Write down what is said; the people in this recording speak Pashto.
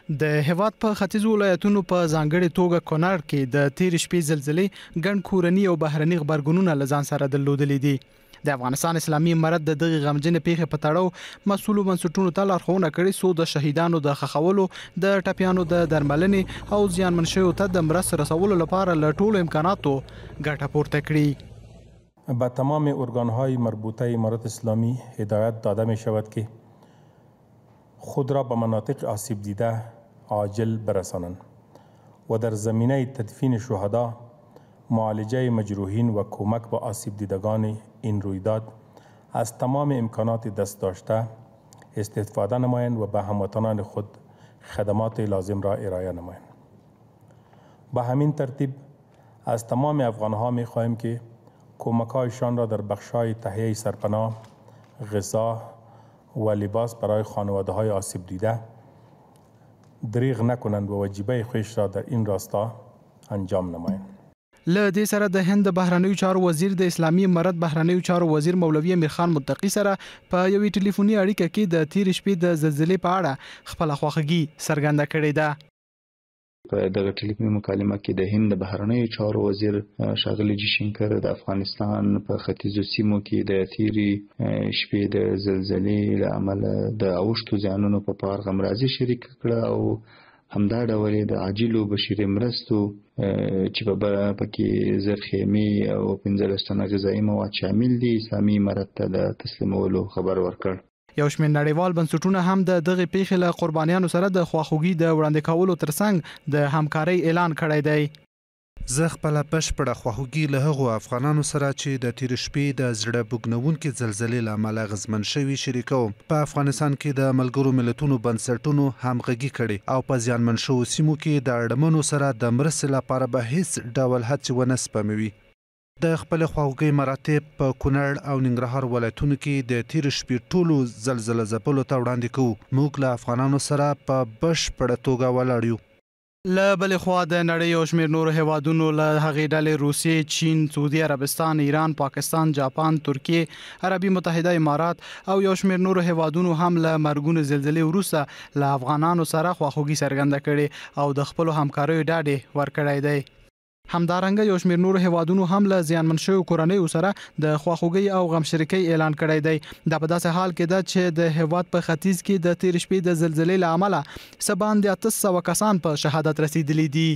د هېواد په ختیځو ولایتونو په ځانګړې توګه کونړ کې د تېرې شپې زلزلې ګڼ کورني او بهرني غبرګونونه له ځان سره درلودلي دي. د افغانستان اسلامي امارت د دغې غمجنې پېښې په تړاو مسؤلو بنسټونو ته لارښوونه کړې څو د شهیدانو د ښخولو، د ټپیانو د درملنې او زیانمن شویو ته د مرستو رسولو لپاره له ټولو امکاناتو ګټه پورته کړي. به تمام ارګانهای مربوطه امارت اسلامی هدایت داده می شود که خود را به مناطق آسیب دیده عاجل برسانند و در زمینه تدفین شهدا، معالجه مجروحین و کمک به آسیب دیدگان این رویداد از تمام امکانات دست داشته استفاده نمایند و به هموطنان خود خدمات لازم را ارائه نمایند. به همین ترتیب از تمام افغانها می خواهیم که کمکهایشان را در بخشهای تهیه سرپناه، غذا و لباس برای خانواده های آسیب دیده دریغ نکنند و وجیبه خویش را در این راستا انجام نمایند. له دې سره د هند د بهرنیو چارو وزیر د اسلامي امارت بهرنیو چارو وزیر مولوي امیرخان متقي سره په یوې ټلیفوني اړیکه کې د تیرې شپې د زلزلې په اړه خپله خواخوږي څرګنده کړې ده. په دغه ټلیفوني مکالمه کې د هند د بهرنیو چارو وزیر ښاغلي جي شنکر د افغانستان په ختیځو سیمو کې د تیرې شپې د زلزلې له امله د اوښتو زیانونو په پار غمرازي شریکه کړه او همدا ډول یې د عاجلو بشري مرستو چې په پکې 1000 خیمې او 15 ټنه غذایي مواد شامل دي اسلامي امارت ته د تسلیمولو خبر ورکړ. یو شمېر نړیوال بنسټونه هم د دغې پېښې له قربانیانو سره د خواخوږي د وړاندې کولو ترڅنګ د همکارۍ اعلان کړی دی. زه خپله بشپړه خواخوږي له هغو افغانانو سره چې د تېرې شپې د زړه بوږنوونکې زلزلې له امله اغېزمن شوي شریکوم. په افغانستان کې د ملګرو ملتونو بنسټونو همغږي کړې او په زیانمن شوو سیمو کې د اړمنو سره د مرستې لپاره به هېڅ ډول هڅې ونه سپموي. د خپلې خواخوږۍ مراتب په کونړ او ننګرهار ولایتونو کې د تېرې شپې ټولو زلزله ځپلو ته وړاندې کوو. موږ له افغانانو سره په بشپړه توګه ولاړ یو. له بلې خوا د نړۍ یو شمېر نورو هېوادونو له هغې ډلې روسیې، چین، سعودي عربستان، ایران، پاکستان، جاپان، ترکیې، عربي متحده امارات او یو شمېر نورو هېوادونو هم له مرګونو زلزلې وروسته له افغانانو سره خواخوږي څرګنده کړې او د خپلو همکاریو ډاډ یې ورکړی دی. همدارنګه یو شمېر نورو هېوادونو هم له زیانمن شویو کورنیو سره د خواخوږۍ او غمشریکۍ اعلان کړی دی. دا په داسې حال کې ده چې د هېواد په ختیځ کې د تېرې شپې د زلزلې له امله څه باندې 800 کسان په شهادت رسېدلي دي.